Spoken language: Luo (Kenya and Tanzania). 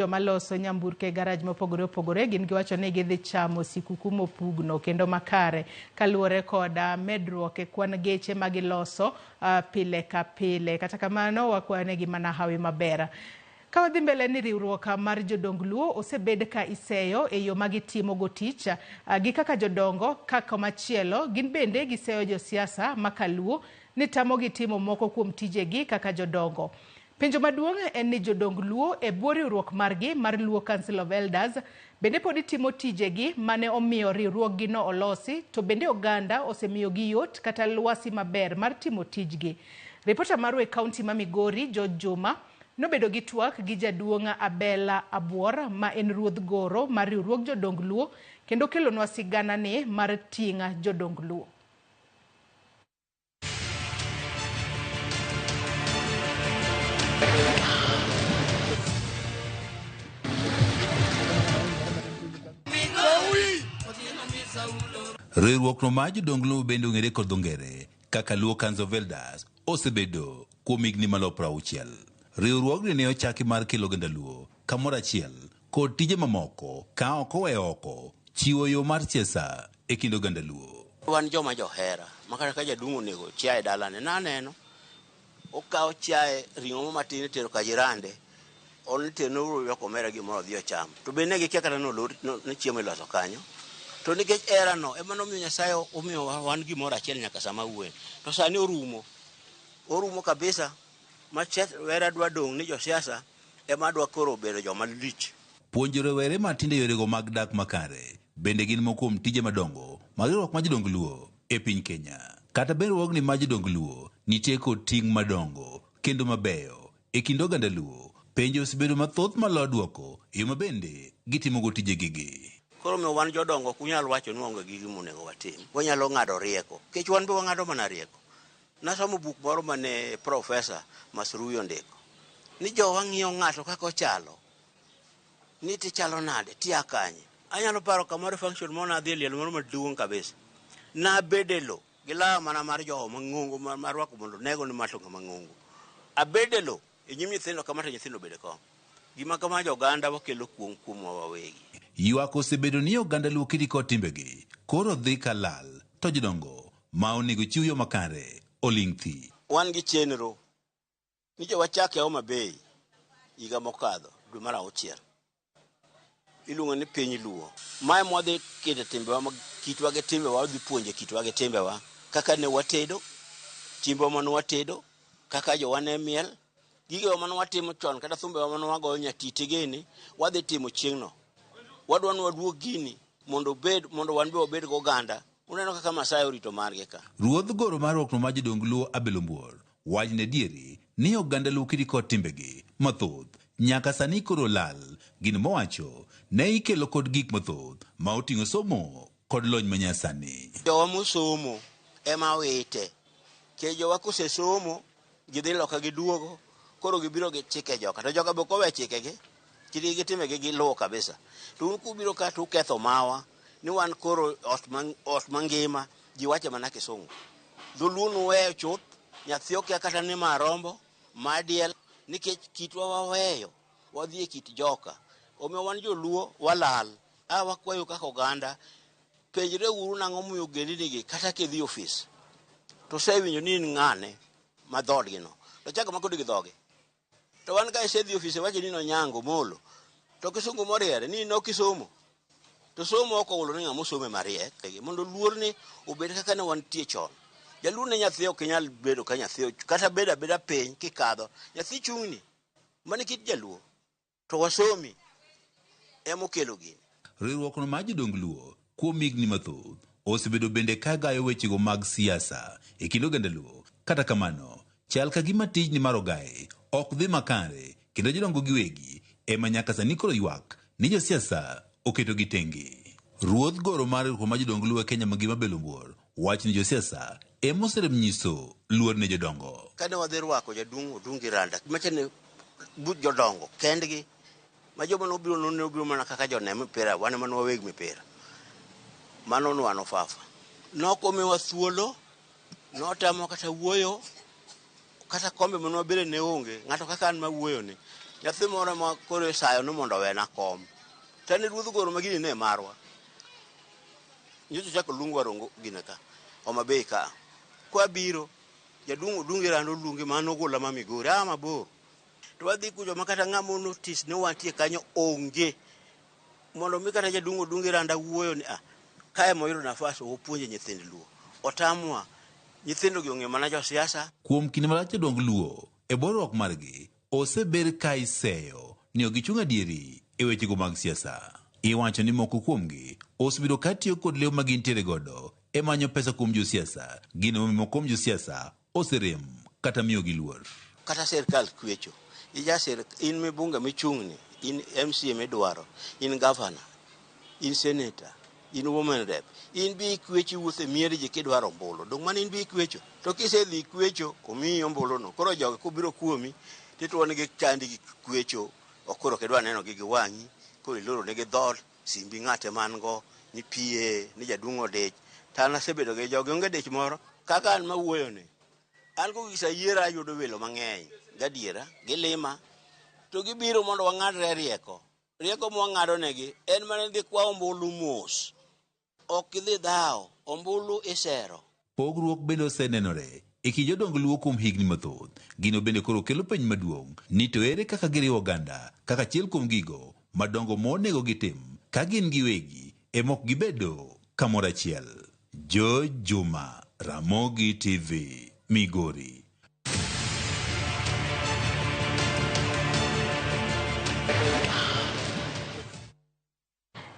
Joma loso nyamburko e garaj mopogore opogore gin giwacho ni gidhi chamo sikuku mopugno kendo makare kaluwore kod medruok e kwan geche ma giloso pile ka pile. Kata kamano wakwayonegi mana hawi maber. Ka wadhi mbele ni riwruok mar jodong Luo osebed ka iseyo e yo ma gitimogo tich gi kaka jodongo ka komachielo gin bende giseyo josiasa ma kaluo ni tamogi timo moko kuom tijegi kaka jodongo. Penjo maduong' en ni jodong Luo e bwo riwruok margi mar Luo Council of Elders bende pod timo tijegi mane omiyo riwruoggi no olosi to bende oganda osemiyogi yot kata lwasi maber mar timo tijgi. Ripota marwa e kaunti ma Migori George Juma nobedo gi twak gi jaduong' Abela Abuor ma en ruodh goro mar riwruog jodong Luo kendo kelonwa sigana ni mar ting' jodong Luo. Riwruok no mar jodong Luo bende ong'ere kod dho ngere kaka Luo Council of Elders osebedo kuom higni malo 60. Riwruogni ne ochaki mar kelo oganda Luo kamoro achiel kod tije mamoko ka ok owe oko chiwo yo mar siasa e kind oganda Luo. Wan joma johera ma kata ka jaduong' onego chiaye dalane naneno okawo chiaye ring'o matin itero ka jirande on itero ne omera gimoro odhi ocham to be ne gikia kata ni chiemo iloso kanyo to nikech hera no ema nomiyo Nyasaye omiyo wan gimoro achiel nyaka sama wuoye to sani orumo orumo kabisa ma hera dwa dong' ni josiasa ema dwa koro bedo joma lich. Puonjo rowere matindo yorego mag dak makare bende gin moko kuom tije madongo mag riwruok mar jodong Luo e piny Kenya. Kata bed riwruogni mar jodong Luo nitie kod ting' madongo kendo mabeyo e kind oganda Luo, penjo osebedo mathoth maloyo duoko e yo ma bende gitimogo tijegigi. Koro omiyo wan jodongo ok unyal wacho ni waonge gi gima onego watim. Wanyalo ng'ado rieko. Nikech wan be wang'ado mana rieko. Nasomo buk moro mane Profesa Masrui ondiko. Ni jowa ng'iyo ng'ato kaka ochalo. Ni tichalo nade, tia kanye. Anyalo paro kamoro function moro nadhi e liel moro maduong' kabisa. Nabedo e lo gi lawa mana mar joho mang'ongo marwako mondo nego ni ma to ng'ama ng'ongo. Abedo e lo e nyim nyithindo kama to nyithindo obedo e kom. Gima kama jo oganda wakelo kuong' kuomwa wawegi. Ywak osebedo ni oganda Luo kidi kod timbegi koro dhi ka lal to jodongo ma onego chiw yo makare oling' thi. Wan gi chenro ni jo wachake Homa Bay higa mokadho dwe mar auchiel. Iluongo ni piny Luo. Mae mwadhi keto timbewa, kitwa gi timbewa, wadhi puonjo kitwa gi timbewa. Kaka ne watedo, chiembwa mane watedo, kaka jowa ne miel, gigewa mane watimo chon, kata thumbewa mane wagoyo nyatiti gini, wadhi timo chieng'no. Wadwa ni waduog gini mondo obed, mondo wan be wabed gi oganda. Uneno kaka Masai orito margi ka. Ruodh goro mar riwruok mar jodong Luo Abel Ombuor wach ne dieri ni oganda Luo kidi kod timbegi mathoth nyaka sani koro lal. Gino mowacho ne ikelo kod gik mathoth ma oting'o somo kod lony manyasani. Jowa mosomo ema wite. Nikech jowa kosesomo, gidhi loka giduogo, koro gibiro gi chike joka. To joka be ok owe chikegi, kitgi gi timbegi giluwo kabisa. To un kubiro ka to uketho mawa, ni wan koro ot mangima, ji wacho mana kisungu. Dholuo nuweyo chuth, nyathi okia kata ni ma rombo, ma diel, nikech kitwa waweyo, wadhi e kit joka. Omiyo wan joluo walal. A wakwayo kaka oganda, penjre uru nang'o momiyo ogendini gi kata kidhi e ofis, to osewinjo ni in ng'ane ma dhoodgi no, to chako makodi gi dhogi. To wan ka isedhi e ofis iwacho ni nonyango molo, to kisungu moriere ni nok isomo. To somo ok owulo ni ng'ama osomo ema riek, mondo luor ni obed kaka ne wantie chon. Jaluo ne nyathi ok nyal bedo ka nyathi, kata bedo abeda piny kikadho, nyathi chung'ni. Mano kit jaluo. To wasomi ema okelo gini. Riwruok no mar jodong Luo kuom higni mathoth osebedo bende ka gayo wechego mag siasa e kind oganda Luo. Kata kamano, chal ka gima tijni mar ogaye ok dhi makare kendo jodongo giwegi ema nyaka sani koro ywak ni josiasa oketogi tenge. Ruodh goro mar riwruok mar jodong Luo e Kenya mangima Abel Ombuor wacho ni josiasa ema oserem nyiso luor ne jodongo. Kane wadhi rwako jaduong' Odungi Randa, macha ne but jodongo kendgi, ma joma nobiro no ne obiro mana kaka jone mipira, wan ema ne waweg mipira. Mano nwano fafa. Nok omiwa thuolo, notamo kata wuoyo, kata kombe mane wabede ne onge. Ng'ato kaka an mawuoyo ni, Nyathi moro ma koro isayo ni mondo owena kom. To an e ruodh Goro ma gini ne marwa. Nyocha ochako luongwa Rongo gine ka, Homa Bay ka. Kwabiro, jaduong' Odungi Rando oluongi mano ogola ma Migori, aa mabor. To wadhi kucho ma kata ng'ama notice ni wantie kanyo onge. Mondo mi kata jaduong' Odungi Randa wuoyo ni ah, kae moyudo nafas opuonje nyithind Luo. Otamwa. Nyithindo gi ong'eyo mana josiasa. Kuom kinde malach jodong Luo e bwo riwruok margi oseber ka iseyo ni ok gichung' adieri e wechego mag siasa. Iwacho ni moko kuomgi osebedo ka tiyo kod lew ma gintiere godo e manyo pesa kuom josiasa, gino momiyo moko kuom josiasa oserem kata miyogi luor. Kata sirkal kwecho, ija sir, in mibunge michung'ni, in MCA midwaro, in governor, in senator, in woman rep, in bi ikwecho iwuotho e mier ji kidwaro ombulu. Dong' mano in bi ikwecho. To kisedhi ikwecho, omiyi ombuluno. Koro jogi kobiro kuomi, tituonegi chandi gi kwecho, ok koro ok idwa nenogi gi wang'i, koro iloro negi dhoot, simbi ng'ate man go, ni PA, ni jaduong' odich. To an asebedo gi jogi, onge dich moro. Kaka an mawuoyo ni, an kogik sa yiero ayudo welo mang'eny, gadiera, gilima, to gibiro mondo wang'adre rieko. Rieko mwang'ado negi en mana dhi kwa ombulu mos. Ok idhi dhawo, ombulu isero. Pogruok bende osenenore e kind jodong Luo kuom higni mathoth. Gino bende koro kelo penj maduong' ni to ere kaka giriwo oganda kaka achiel kuom gigo madongo monego gitim ka gin giwegi ema ok gibedo kamoro achiel. George Juma, Ramogi TV, Migori.